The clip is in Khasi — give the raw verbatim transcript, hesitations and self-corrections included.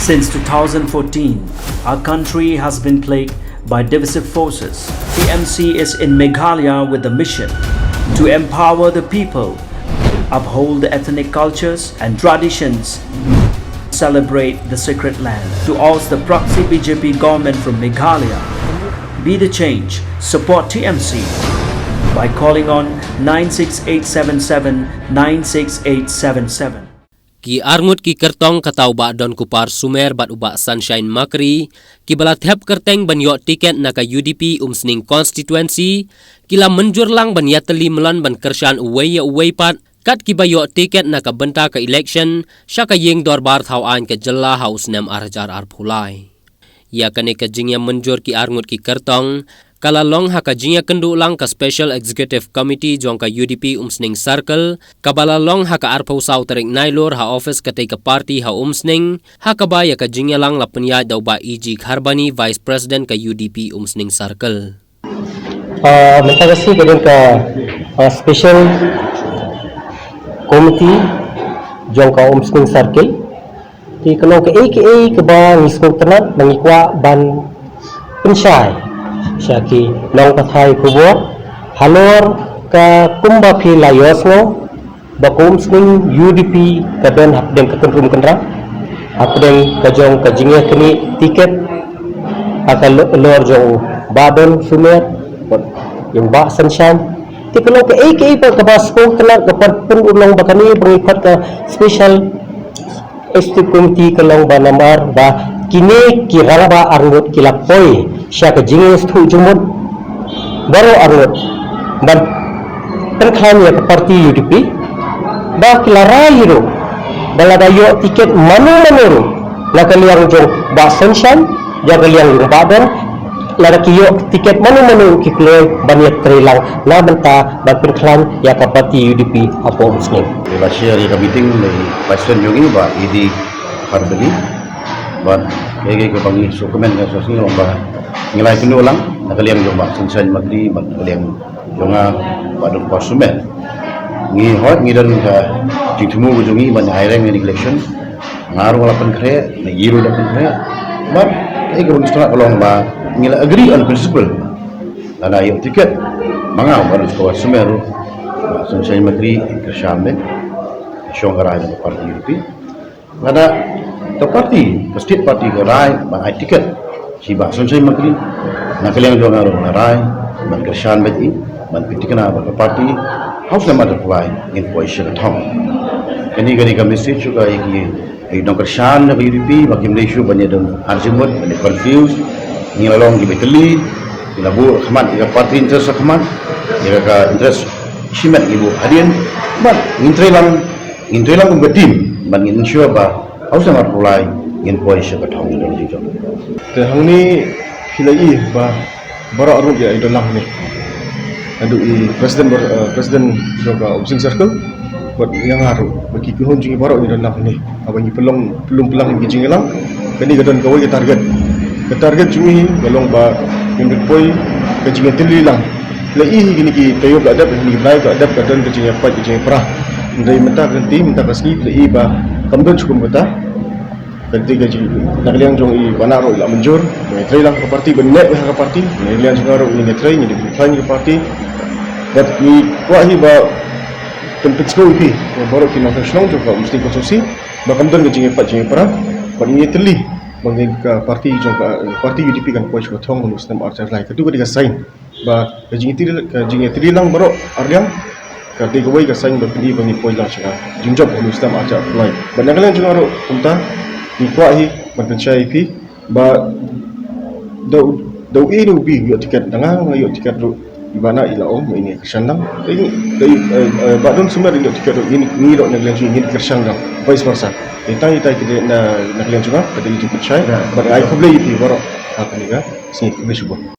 Since two thousand fourteen, our country has been plagued by divisive forces. T M C is in Meghalaya with the mission to empower the people, uphold the ethnic cultures and traditions, celebrate the sacred land. To oust the proxy B J P government from Meghalaya, be the change, support T M C by calling on nine six eight seven seven nine six eight seven seven. Ki arngut ki kyrtong kata u Bah Donkupar Sumer bad u Bah Sunshine Makri, kiba la thep kyrteng ban ïoh tiket na ka U D P Umsning Constituency, ki la mynjur lang ban ïatylli mlien ban kyrshan uwei ïa uwei pat, kat kiba ïoh tiket na ka bynta ka election sha ka ïing dorbar thaw aiñ ka jylla ha u snem ar hajar arphew lai. Ïa kane ka jingïamynjur ki arngut ki kyrtong, ka la long ha ka jingïakynduh lang ka Special Executive Committee jong ka U D P Umsning Circle, kaba la long ha ka arphew saw tarik Nailur ha office katei ka party ha Umsning, ha kaba ïa ka jingïalang la pynïaid da u Bah E G Kharbani, Vice President ka U D P Umsning Circle. Ah, mynta ka sngi ka don ka, ah, special committee jong ka Umsning Circle. Te ka long kaei kaei kaba ngi sngewtynnat ba ngi kwah ban pynshai sha ki nongpathai khubor halor ka kumba phi la ïohsngew ba ka Umsning U D P ka don hapdeng ka kynrum kynrang, hapdeng ka jong ka jingïaknieh tiket ha ka lo-, lor jong u Bah Don Sumer bad ïa u Bah Sunshine. Te ka long kaei kaei pat kaba sngewtynnat, kaba pynurlong ba kane ba ngi khot ka special executive committee ka long ba namar ba kine ki rangbah arngut ki la poi sha ka jingïasngewthuh jingmut baroh arngut ban pynkhlaiñ ïa ka party U D P, ba ki la rai hi ruh ba lada ïoh tiket mano mano ruh na ka liang jong Bah Sunshine, ïa ka liang jong Bah Don, lada ki ïoh tiket mano mano ruh ki kloi ban ïatrei lang na bynta ban pynkhlaiñ ïa ka party U D P hapoh Umsning. Ngi la share ïa ka meeting da i Vice President jong ngi Bah E D Kharbani. Bad kaei kaei kaba ngi sngewkmen ka sngewsih long ba ngi la ïakynduh lang na ka liang jong Bah Sunshine Makri bad na ka liang jong nga Bah Donkupar Sumer. Ngi hoi ngi don ka jingthmu ka jong ngi ban ïa aireng ïa ka election. Nga ruh nga la pynkhreh, na i ruh la pynkhreh. Bad kaei kaba ngi sngewtynnat ka long ba ngi la agree on principle. Lada ïoh tiket ma nga Bah Donkupar Sumer ruh, Bah Sunshine Makri kyrshan beit, shong ka rai jong ka party U D P. Lada ka party, ka state party ka rai ban ai tiket sha i Bah Sunshine Makri, na ka liang jong nga ruh nga la rai ban kyrshan beit i, ban pynthikna ba ka party ha u snem ar hajar arphew lai ngin poi sha ka thong. Kane kane ka message sha ka ïa ki, ïa ki nongkyrshan jong ka U D P ba kim dei shuh ban ïa don arjumut, ban ïa confuse. Ngi la long kiba tylli, ngi la buh khmat ïa ka party interest khmat, ïa ka interest shimet ngi buh hadien. Bad ngin trei lang, ngin trei lang kum ka team ban ngin ensure ba ha u snem ar hajar arphew lai ngin poi sha ka thong jong ngi. Te hangne phi la ïohi ba baroh arngut ïa i don lang hangne. Naduh i president bar-, eh, president jong ka Umsning Circle bad ïa nga ruh, bad ki kynhun jong ngi baroh ngi don lang hangne. Haba ngi pynlong, pynlong pynlong ki jingïalang, kane ka don kawei ka target. Ka target jong ngi ka long ba ngin poi ka jingïatylli lang. La ïohi kine ki taïew ba la dep, kine ki bnai ba la dep, ka don ka jingïapait ka jingïapra. Hynrei mynta ka lynti, mynta ka sngi la ïohi ba kam don shuh kum kata. Ka dei ka jing, na ka liang jong i Bah Nahruh i la mynjur, ngi trei lang ka party, ban neh ha ka party, na ka liang jong nga ruh ngi trei, ngi dei pynkhlan ka party. Bad ngi kwah hi ba pyn, pynsngew ïa phi, ïa baroh ki nongshong shnong jong ka Umsning constituency, ba kam don ka jingïapait jingïapra, bad ngi ïatylli ba ngi ka party jong ka, party U D P kan poi sha ka thong ha u snem ar hajar lai. Katu ka dei ka sign ba ka jingïatylli, ka jingïatylli lang baroh arliang, ka dei kawei ka sign ba phi ba ngin poi lang sha ka jingjop ha u snem ar hajar arphew lai. Bad na ka liang jong nga ruh kumta ngi kwah hi ban pynshai ïa phi ba da u, da uei ne uwei u ïoh tiket, da nga nga ïoh tiket ruh, i Bah Nah i la ong ba in ïa kyrshan lang. Da i, da i, eh, eh, Bah Don Sumer i ïoh tiket ruh, ngi, ngi ruh na ka liang jong ngi ngin kyrshan lang, vice versa. Ïa tang ïa tai ki dei na, na ka liang jong nga ka dei ka jingpynshai. Bad nga ai khublei ïa phi baroh ha kane ka sngi, khublei shibun.